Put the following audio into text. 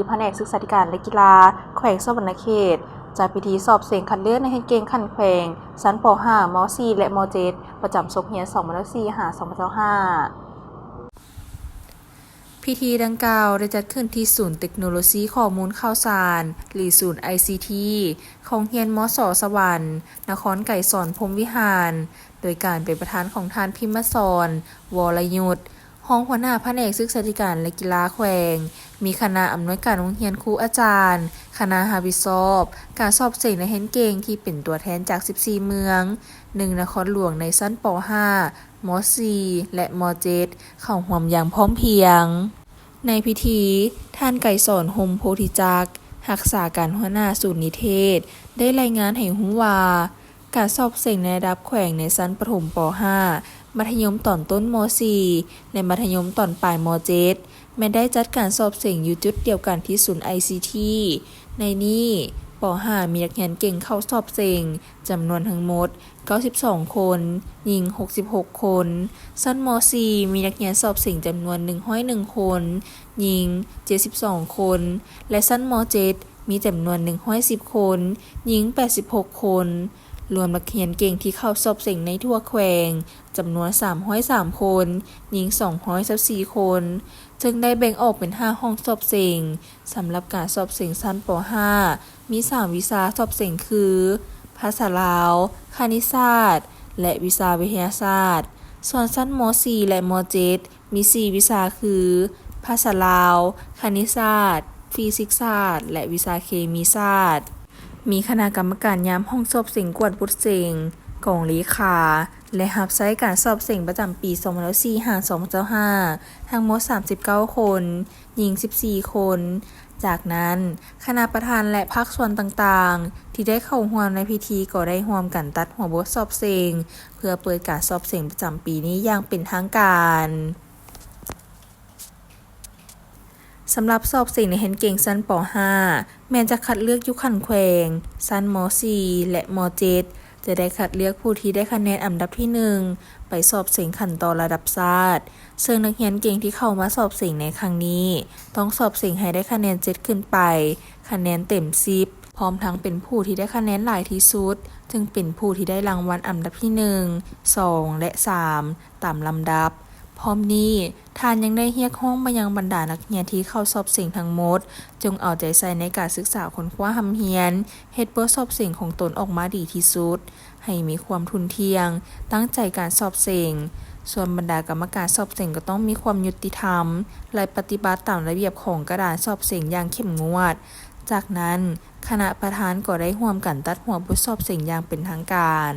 ຢູ່ພະແນກສຶກສາທິການ ແລະ ກິລາ ແຂວງສະຫວັນນະເຂດ ຈັດພິທີສອບເສັງຄັດເລືອກນັກຮຽນເກັ່ງຂັ້ນແຂວງ ຊັ້ນ ປໍຫ້າ ມໍສີ່ ແລະ ມໍເຈັດ ປະຈຳສົກຮຽນ ສອງພັນຊາວສີ່ ຫາ ສອງພັນຊາວຫ້າ. ພິທີດັ່ງກ່າວໄດ້ຈັດຂຶ້ນທີ່ສູນເຕັກໂນໂລຊີຂໍ້ມູນຂ່າວສານ ຫຼື ສູນໄອຊີທີ ຂອງໂຮງຮຽນ ມສ ສະຫວັນ ນະຄອນໄກສອນ ພົມວິຫານ ໂດຍການເປັນປະທານຂອງທ່ານ ພິມມະສອນ ວໍລະຍຸດ ຮອງຫົວໜ້າພະແນກສຶກສາທິການ ແລະ ກິລາແຂວງ, ມີຄະນະອຳນວຍການໂຮງຮຽນ, ຄູອາຈານ, ຄະນະຮັບຜິດຊອບການສອບເສັງນັກຮຽນເກັ່ງທີ່ເປັນຕົວແທນຈາກສິບສີ່ເມືອງ, ໜຶ່ງນະຄອນຫຼວງໃນຊັ້ນ ປໍຫ້າ ມໍສີ່ ແລະ ມໍເຈັດ ເຂົ້າຮ່ວມຢ່າງພ້ອມພຽງ. ໃນພິທີ, ທ່ານ ໄກສອນ ຫົມໂພທິຈັກ ຮັກສາການຫົວໜ້າສູນນິເທດ ໄດ້ລາຍງານໃຫ້ຮູ້ວ່າ, ການສອບເສັງໃນລະດັບແຂວງໃນຊັ້ນປະຖົມ ປໍຫ້າ ມັດທະຍົມຕອນຕົ້ນ ມໍສີ່ ແລະ ມັດທະຍົມຕອນປາຍ ມໍເຈັດ ແມ່ນໄດ້ຈັດການສອບເສັງຢູ່ຈຸດດຽວກັນທີ່ສູນໄອຊີທີ. ໃນນີ້, ປໍຫ້າ ມີນັກຮຽນເກັ່ງເຂົ້າສອບເສັງຈຳນວນທັງໝົດ ເກົ້າສິບສອງຄົນ, ຍິງ ຫົກສິບຫົກຄົນ, ຊັ້ນ ມໍສີ່ ມີນັກຮຽນສອບເສັງຈຳນວນ ໜຶ່ງຮ້ອຍໜຶ່ງຄົນ, ຍິງ ເຈັດສິບສອງຄົນ ແລະ ຊັ້ນ ມໍເຈັດ ມີຈຳນວນ ໜຶ່ງຮ້ອຍສິບຄົນ, ຍິງ ແປດສິບຫົກຄົນ. ລວມນັກຮຽນເກັ່ງທີ່ເຂົ້າສອບເສັງໃນທົ່ວແຂວງຈຳນວນ ສາມຮ້ອຍສາມຄົນ, ຍິງ ສອງຮ້ອຍຊາວສີ່ຄົນ, ເຊິ່ງໄດ້ແບ່ງອອກເປັນຫ້າຫ້ອງສອບເສັງ. ສຳລັບການສອບເສັງຊັ້ນ ປໍຫ້າ ມີສາມວິຊາສອບເສັງຄື ພາສາລາວ, ຄະນິດສາດ ແລະ ວິຊາວິທະຍາສາດ. ສ່ວນຊັ້ນ ມໍສີ່ ແລະ ມໍເຈັດ ມີສີ່ວິຊາຄື ພາສາລາວ, ຄະນິດສາດ, ຟີຊິກສາດ ແລະ ວິຊາເຄມີສາດ. ມີຄະນະກຳມະການຍາມຫ້ອງສອບເສັງກວດບົດເສັງ, ກອງເລຂາ ແລະ ຮັບໃຊ້ການສອບເສັງປະຈຳປີ ສອງພັນຊາວສີ່ ຫາ ສອງພັນຊາວຫ້າ ທັງໝົດ ສາມສິບເກົ້າຄົນ, ຍິງ ສິບສີ່ຄົນ. ຈາກນັ້ນ, ຄະນະປະທານ ແລະ ພາກສ່ວນຕ່າງໆ ທີ່ໄດ້ເຂົ້າຮ່ວມໃນພິທີກໍໄດ້ຮ່ວມກັນຕັດຫົວບົດສອບເສັງ ເພື່ອເປີດການສອບເສັງປະຈຳປີນີ້ຢ່າງເປັນທາງການ. ສຳລັບສອບເສັງນັກຮຽນເກັ່ງຊັ້ນ ປໍຫ້າ ແມ່ນຈະຄັດເລືອກຢູ່ຂັ້ນແຂວງ, ຊັ້ນ ມໍສີ່ ແລະ ມໍເຈັດ ຈະໄດ້ຄັດເລືອກຜູ້ທີ່ໄດ້ຄະແນນອັນດັບທີໜຶ່ງ ໄປສອບເສັງຂັ້ນຕໍ່ລະດັບຊາດ, ເຊິ່ງນັກຮຽນເກັ່ງທີ່ເຂົ້າມາສອບເສັງໃນຄັ້ງນີ້ ຕ້ອງສອບເສັງໃຫ້ໄດ້ຄະແນນເຈັດຂຶ້ນໄປ, ຄະແນນເຕັມສິບ, ພ້ອມທັງເປັນຜູ້ທີ່ໄດ້ຄະແນນຫຼາຍທີ່ສຸດ ຈຶ່ງເປັນຜູ້ທີ່ໄດ້ລາງວັນອັນດັບທີໜຶ່ງ, ສອງ ແລະ ສາມ ຕາມລຳດັບ. ພ້ອມນີ້, ທ່ານຍັງໄດ້ຮຽກຮ້ອງມາຍັງບັນດານັກຮຽນທີ່ເຂົ້າສອບເສັງທັງໝົດ, ຈົ່ງເອົາໃຈໃສ່ໃນການສຶກສາຄົ້ນຄວ້າຮ່ຳຮຽນ, ເຮັດບົດສອບເສັງຂອງຕົນອອກມາດີທີ່ສຸດ, ໃຫ້ມີຄວາມທຸ່ນທ່ຽງ, ຕັ້ງໃຈການສອບເສັງ. ສ່ວນບັນດາກຳມະການສອບເສັງກໍຕ້ອງມີຄວາມຍຸຕິທຳ ແລະ ປະຕິບັດຕາມລະບຽບຂອງກະດານສອບເສັງຢ່າງເຂັ້ມງວດ. ຈາກນັ້ນ, ຄະນະປະທານກໍໄດ້ຮ່ວມກັນຕັດຫົວບົດສອບເສັງຢ່າງເປັນທາງການ.